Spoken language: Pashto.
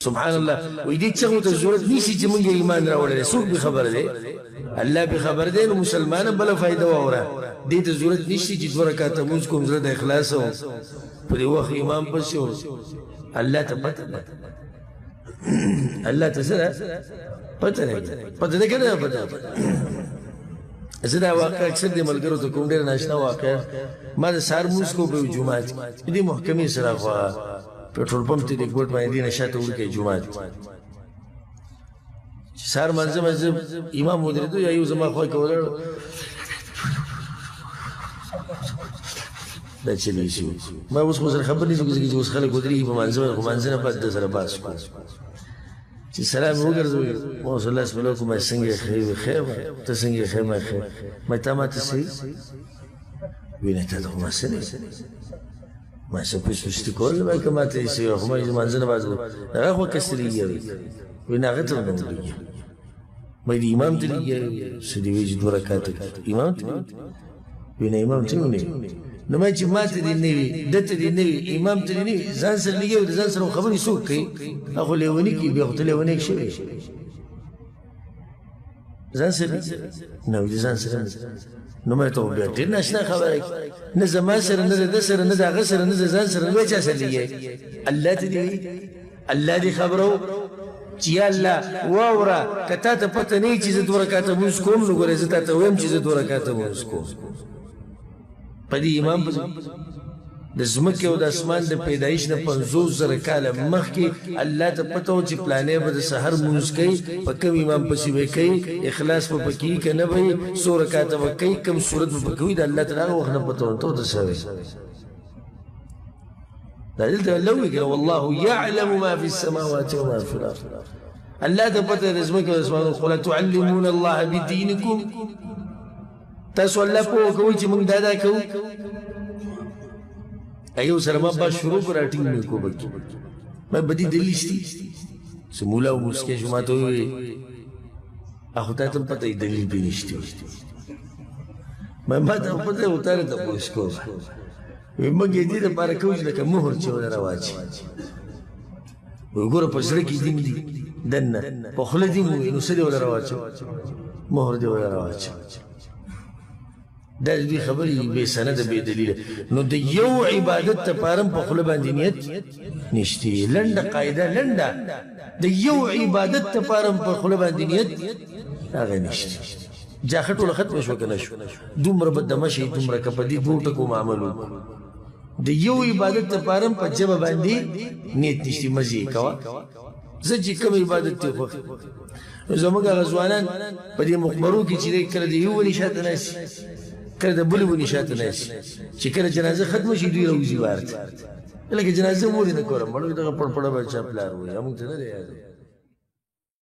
سبحان الله. وایي دې چغو ته ضرورت نیسي چې موږ ایمان راوړی، څوک بې خبره دی؟ الله بې خبر دی. نو مسلمانه بله فایده واوره، دې ته ضرورت نشته چې 2 رکعته لمونځ کوم زړه د اخلاص او په دې وخت امام پسې الله ته پته ده، الله ته څه ده؟ پته ده، پته ده که نه پته؟ زه دا واقعه اکثر دې ملګرو ته کوم، ډېره ناشنا واقعه. ما د سهار لمونځ کو په یو جومات کې، دې محکمې سره خوا پټرول پمپ ته د ګوټ باندې دې نه شاته وړوکی جومات. چې سهار لمانځه مانځه امام ودرېدو، یا یو زما خوا کې ولاړ دا چلی شي. ما اوس خو سره خبر نه شو چې اوس خلک ودرېږي په مانځه باندې، خو مانځه نه بعد ده سره بحث کوو. چې سلام یې وګرځوي، ما ورسره لاس ملاو کړو، ما څنګه یې؟ ښه وي؟ خیر ته څنګه یې؟ ښه. ما خیر. ما تا ما ته څه وینه؟ تا ته خو ما څه نه، ما څه پوس پوستي کول نه، که ما ته یې څه وي، خو ما یې لمانځه نه بعد هغه خو کس ته لګیا وي، وینه هغه ته نه لګیا. ما دې امام ته لګیا وي، څه دې وایي چې 2 رکعته امام ته وینه، امام ته نه. نو ما چې ما ته دې نه وي، ده ته دې نه وي، امام ته دې نه وي، ځان سره لګیا وي، ځان سره خبرې څوک کوي؟ هغه خو لېوني کړي، بیا خو ته لېونی شوی. ځان سره نه وي، ځان سره نه. نو ما ته بیا ډېر ناشنا خبره کوي، نه زما سره، نه د ده سره، نه د هغه سره، نه د ځان سره، نه چا سره لګیا؟ الله ته دې وي، الله دې خبرو چې یا الله واوره، که تا ته پته نه چې زه 2 رکعته لمونځ کوم، نو ګوره زه تا ته وایم چې زه 2 رکعته لمونځ کوم. په دې امام پسې د ځمکې او د اسمان د پیدایش نه 50,000 کاله مخکې الله ته پته وه چې پلانی به د سحر لمونځ کوي، په کوم امام پسې به یې کوي، اخلاص به پکې وي که نه به وي، څو رکعته به کوي، کوم صورت به پکې وي، د الله ته هغه وخت نه پته وه. ته ورته څه وایې؟ دا دلته الله وایي که والله يعلم ما في السماوات وما في الأرض. الله ته پته ده د ځمکې او د اسمان. قل تعلمون الله بدینکم، تاسو الله پوه کوئ چې موږ دا دا کوو. یو سره ما با شروع کړه، ټینګ مې کو بکی، ما بدی دلیل شتي چې مولا ومسکې شو، ما ته وویل اخو تا ته پته یې دلیل پرې نشته. ما ته پته و، تا نه تپوس کوم. وایي موږ یې دې دپاره کوو چې لکه مهر چې ونه راواچوي. وایي ګوره په زړه کې دین دي دننه، په خوله دین وي، نو څه دې وله راواچو؟ مهر دې وله راواچو. دا د دوی خبرې دي بې سنده بې دلیله. نو د یو عبادت لپاره هم په خوله باندې نیت نشته. لنډه قاعده، لنډه، د یو عبادت لپاره هم په خوله باندې نیت هغه نشته. جاخه ټوله ختمه شوه که نه شوه؟ دومره به دمه شي، دومره که په دې دوو ټکو مو عمل وکړو. د یو عبادت لپاره هم په ژبه باندې نیت نشته. مزې یې کوه، زه چې کوم عبادت دی خوښ. زموږ هغه ځوانان په دې مقبرو کې چې دی، کله د یو ونې شاته ناست، کله د بلې ونې شاته ناست، چې کله جنازه ختمه شي دوی راوځي بهر ته، لکه جنازه مو دې نه کوله، مړ دغه پړپړه به چا پلار وایي، موږ ته نه دی یاد.